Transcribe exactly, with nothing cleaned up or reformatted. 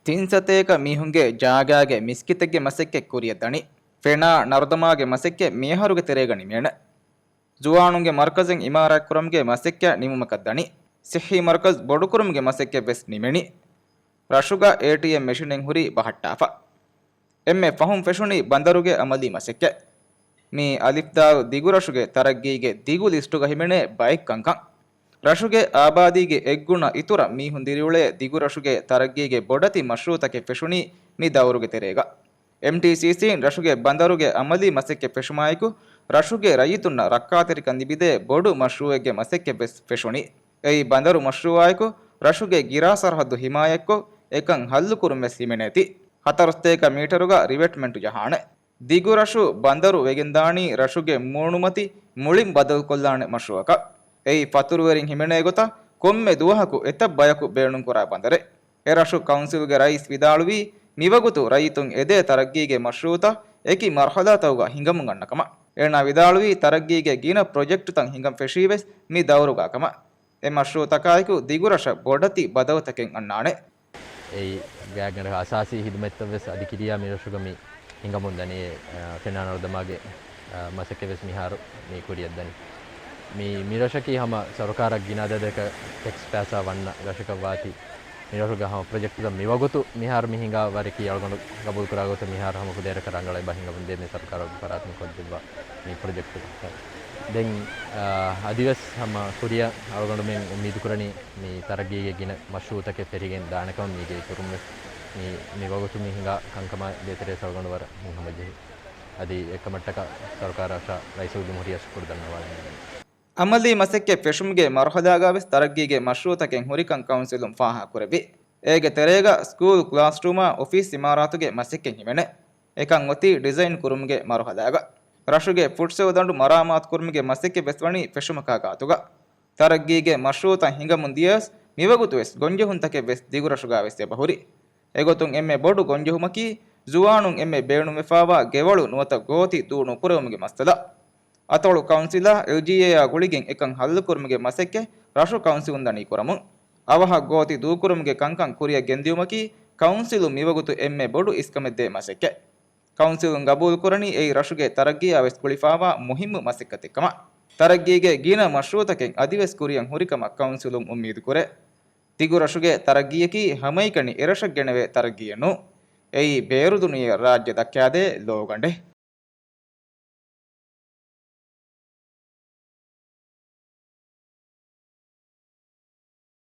ތިން ސަތޭކަ މީހުންގެ ޖާގާގެ މިސްކިތެއްގެ މަސައްކަތް ކުރިއަށް ދަނީ. ފެނާ ނަރުދަމާގެ މަސައްކަތް މިއަހަރުގެ ތެރޭގަ ނިމޭނެ. ޒުވާނުންގެ މަރުކަޒެއް އިމާރާތްކުރުމުގެ މަސައްކަތް ނިމުމަކަށް ދަނީ. ސިއްހީ މަރުކަޒް ބޮޑުކުރުމުގެ މަސައްކަތް ވެސް ނިމެނީ. ރަށުގަ އޭޓީއެމް މެޝިނެއް ހުރީ ބަހައްޓާފަ. އެންމެ ފަހުން ފެށުނީ ބަނދަރުގެ އަމަލީ މަސައްކަތް. މީ އަލިފްދާރު ދިގުރަށުގެ ތަރައްގީގެ ދިގު ލިސްޓުގަ ހިމެނޭ ބައެއް ކަންކަން. ރަށުގެ އާބާދީގެ އެއްގުނަ އިތުރަށް މީހުން ދިރިއުޅޭ ދިގުރަށުގެ ތަރައްގީގެ ބޮޑެތި މަޝްރޫޢުތަކެއް ފެށުނީ މި ދައުރުގެ ތެރޭގަ. އެމްޓީސީސީން ރަށުގެ ބަނދަރުގެ އަމަލީ މަސައްކަތް ފެށުމާއެކު، ރަށުގެ ރައްޔިތުންނަށް ރައްކާތެރިކަން ލިބިދޭ ބޮޑު މަޝްރޫޢެއްގެ މަސައްކަތް ވެސް ފެށުނީ. އެއީ ބަނދަރު މަޝްރޫޢާއެކު، ރަށުގެ ގިރާ ސަރަހައްދު ހިމާޔަތްކޮށް، އެކަން ހައްލުކުރުން ވެސް ހިމެނޭތީ. ހަތަރުސަތޭކަ މީޓަރުގަ ރިވެޓްމަންޓު ޖަހާނެ. ދިގުރަށު ބަނދަރު ވެގެންދާނީ ރަށުގެ މޫނުމަތި މުޅިން ބަދަލުކޮށްލާނެ މަޝްރޫޢަކަށް. އެއީ ފަތުރުވެރިން ހިމެނޭ ގޮތަށް ކޮންމެ ދުވަހަކު އެތައް ބަޔަކު ބޭނުންކުރާ ބަނދަރެއް. އެރަށު ކައުންސިލްގެ ރައީސް ވިދާޅުވީ، މިވަގުތު ރައްޔިތުން އެދޭ ތަރައްގީގެ މަޝްރޫޢުތައް އެކި މަރުހަލާތަކުގަ ހިނގަމުން އަންނަ ކަމަށް. އޭނާ ވިދާޅުވީ، ތަރައްގީގެ ގިނަ ޕްރޮޖެކްޓުތައް ހިނގަން ފެށީވެސް މި ދައުރުގަ ކަމަށް. އެ މަޝްރޫޢުތަކާއެކު ދިގުރަށަށް ބޮޑެތި ބަދަލުތަކެއް އަންނާނެ. އެއީ ގާތްގަނޑަކަށް އަސާސީ ހިދުމަތްތައް ވެސް އަދި ކިރިޔާ މިރަށުގަ މި ހިނގަމުން ދަނީ، އެ، ފެނާ ނަރުދަމާގެ، އެ، މަސައްކަތް ވެސް މިހާރު މި ކުރިއަށް ދަނީ. މި، މިރަށަކީ ހަމަ ސަރުކާރަށް ގިނަ އަދަދަކަށް ޓެކްސް ފައިސާ ވަންނަ ރަށަކަށް ވާތީ، މިރަށުގަ ހަމަ ޕްރޮޖެކްޓުތައް މިވަގުތު މިހާރު މި ހިނގާ ވަރަކީ އަޅުގަނޑު ގަބޫލުކުރާ ގޮތަށް މިހާރު ހަމަ ކުދޭރަކަށް ރަނގަޅަށް އެބަ ހިނގަމުން ދޭ މި ސަރުކާރު ފަރާތުން ކޮށްދެއްވާ މި ޕްރޮޖެކްޓުތައް. ދެން، އާ، އަދިވެސް ހަމަ ކުރިއަށް އަޅުގަނޑުމެން އުއްމީދުކުރަނީ މި ތަރައްގީގެ ގިނަ މަޝްރޫޢުތަކެއް ފެށިގެން ދާނެކަމަށް. މީގެ އިތުރުން ވެސް މި، މި ވަގުތު މި ހިނގާ ކަންކަމާ ދޭތެރޭ އަޅުގަނޑު ވަރަށް ހިތްހަމަޖެހި. އަދި އެކަމަށްޓަކައި ސަރުކާރަށާ ރައީސުލްޖުމްހޫރިއްޔާ ޝުކުރު ދަންނަވާލަން. އަމަލީ މަސައްކަތް ފެށުމުގެ މަރުހަލާގަ ވެސް ތަރައްގީގެ މަޝްރޫޢުތަކެއް ހުރިކަން ކައުންސިލުން ފާހަގަކުރެއްވި. އޭގެ ތެރޭގަ ސްކޫލް ކްލާސްރޫމާ އޮފީސް އިމާރާތުގެ މަސައްކަތް ހިމެނޭ. އެކަން އޮތީ ޑިޒައިން ކުރުމުގެ މަރުހަލާގަ. ރަށުގެ ފުޓްސަލް ދަނޑު މަރާމާތުކުރުމުގެ މަސައްކަތް ވެސް ވަނީ ފެށުމަކާ ގާތުގަ. ތަރައްގީގެ މަޝްރޫޢުތައް ހިނގަމުން ދިޔަސް މިވަގުތު ވެސް ގޮންޖެހުންތަކެއް ވެސް ދިގުރަށުގަ ވެސް އެބަހުރި. އެގޮތުން އެންމެ ބޮޑު ގޮންޖެހުމަކީ، ޒުވާނުން އެންމެ ބޭނުންވެފާވާ ގެވަޅު ނުވަތަ ގޯތި ދޫ ނުކުރެވުމުގެ މައްސަލަ. އަތޮޅު ކައުންސިލާ އެލްޖީއޭއާ ގުޅިގެން އެކަން ހައްލުކުރުމުގެ މަސައްކަތް ރަށު ކައުންސިލުން ދަނީ ކުރަމުން. އަވަހަށް ގޯތި ދޫކުރުމުގެ ކަންކަން ކުރިއަށް ގެންދިއުމަކީ ކައުންސިލުން މިވަގުތު އެންމެ ބޮޑު އިސްކަމެއްދޭ މަސައްކަތް. ކައުންސިލުން ގަބޫލުކުރަނީ އެއީ ރަށުގެ ތަރައްގީއާ ވެސް ގުޅިފާވާ މުހިއްމު މަސައްކަތެއް ކަމަށް. ތަރައްގީގެ ގިނަ މަޝްރޫޢުތަކެއް އަދިވެސް ކުރިއަށް ހުރިކަމަށް ކައުންސިލުން އުއްމީދުކުރޭ. ދިގުރަށުގެ ތަރައްގީއަކީ ހަމައެކަނި އެރަށަށް ގެނެވޭ ތަރައްގީއެއް ނޫން. އެއީ ބޭރުދުނިޔެ ރާއްޖެ ދައްކާދޭ ލޯގަނޑެއް.